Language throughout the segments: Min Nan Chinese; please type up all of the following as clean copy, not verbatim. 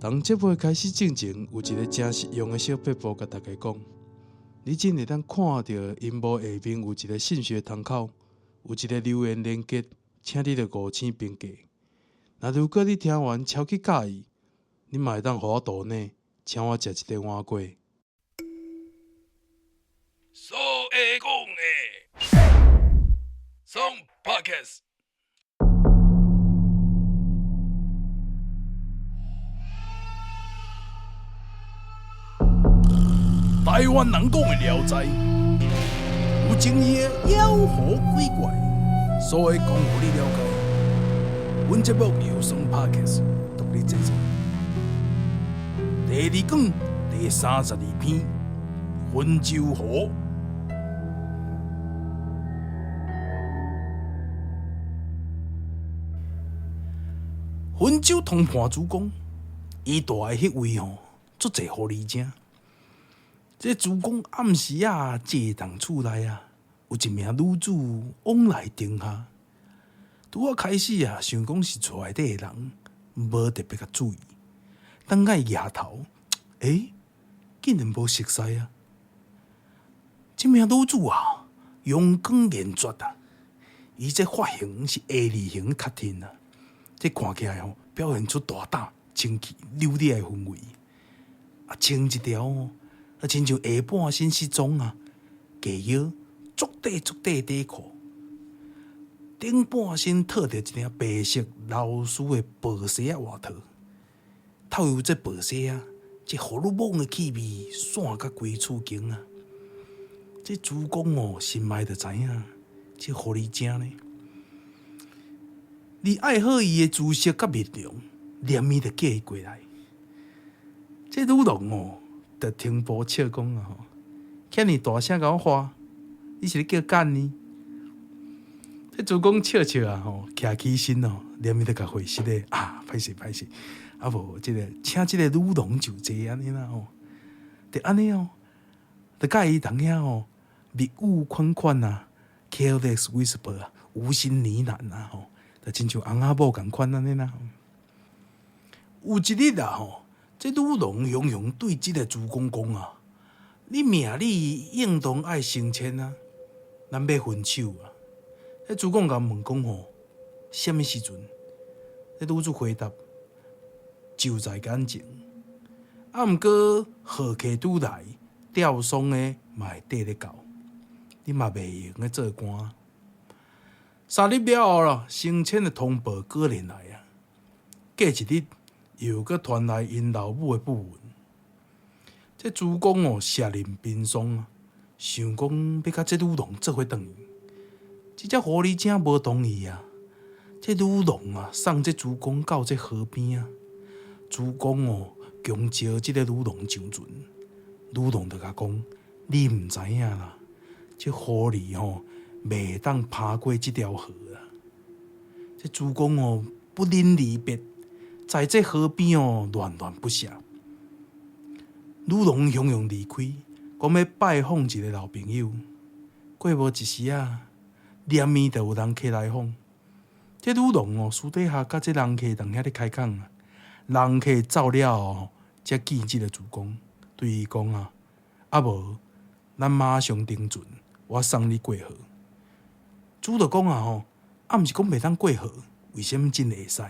當節目開始進前，有一個誠實用的小撇步，共大家講。你只會當看著螢幕下面有一個信息窗口，有一個留言連結，請你著五星評價。若如果你聽完超級佮意，你嘛會當予我抖內，請我食一個碗粿。所會講的，爽 Podcast。台灣人講的聊齋，有爭議的妖魔鬼怪，所以講予你了解。本節目由爽 Podcast 獨立製作。第二卷第32篇，溫州河。溫州通判主公，伊蹛的彼位吼，足濟狐狸精。這主公暗時仔借童厝內啊，有一名女子往來亭下。拄仔開始啊，想講是厝內底的人，無特別共注意。等甲伊舉頭，欸，竟然無熟似啊！這名女子啊，容光艷絕啊，伊這髮型是 A 字型較挺啊，這看起來吼，表現出大膽、清氣、扭捏的氛圍。啊，穿一條吼，啊，親像下半身失蹤啊，夾腰足短足短的短褲，頂半身套著一領白色鷲絲的薄紗仔外套，透由這薄紗仔，這荷爾蒙的氣味散甲規厝間啊！這主公哦，心內就知影，這狐狸精呢，你愛好伊的姿色佮面容，連伊就叫伊過來。這女郎哦，就停步笑講啊吼，遐爾大聲共我喊，你是咧叫干呢？這主公笑笑啊吼，徛起身哦，連伊就共回實咧啊，歹勢歹勢，啊無這個請這個女郎就坐按呢啦吼，就按呢哦，就佮伊同遐吼，密語款款啊，careless whisper 啊，無心呢喃啊吼，就親像翁仔某仝款按呢啦。有一日啊吼，這女郎雄雄對這個主公講啊：你命裡應當愛升遷啊，咱欲分手啊！這主公共問講吼，啥物時陣？這女子回答：就在眼前。啊，毋過好客拄來，吊喪的嘛會綴咧到，你嘛袂用咧做官。3日了後啦，升遷的通報果然來啊。過一日，又閣傳來𪜶老母的訃聞。這主公哦，卸任貧喪啊，想講欲佮這女郎做伙轉去。這隻狐狸精無同意啊！這女郎啊，送這主公到這河邊啊。主公哦，強招這个女郎上船。女郎就共講：你毋知影啦，這狐狸吼袂當爬過這條河啊！這主公哦，不忍離別，在這河邊哦，戀戀不捨。女郎雄雄離開，講欲拜訪一个老朋友。過無一時仔，連鞭就有人客來訪。這女郎哦，私底下佮這人客佇遐咧開講啊。人客走了後，才見這个主公，對伊講啊：啊無，咱馬上登船，我送你過河。主就講啊吼，啊毋是講袂當過河，為啥物真會使？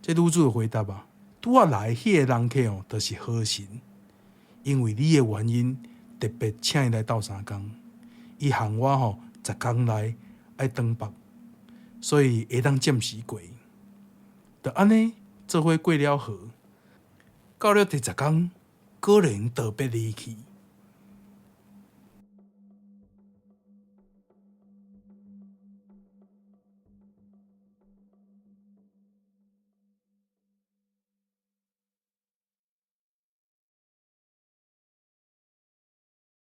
這女子就回答啊：拄仔來彼个人客哦，就是河神，因為你的原因，特別請伊來鬥相共。伊限我吼10工內愛轉北，所以會當暫時過。就按呢，做伙過了河，到了第十工，果然道別離去。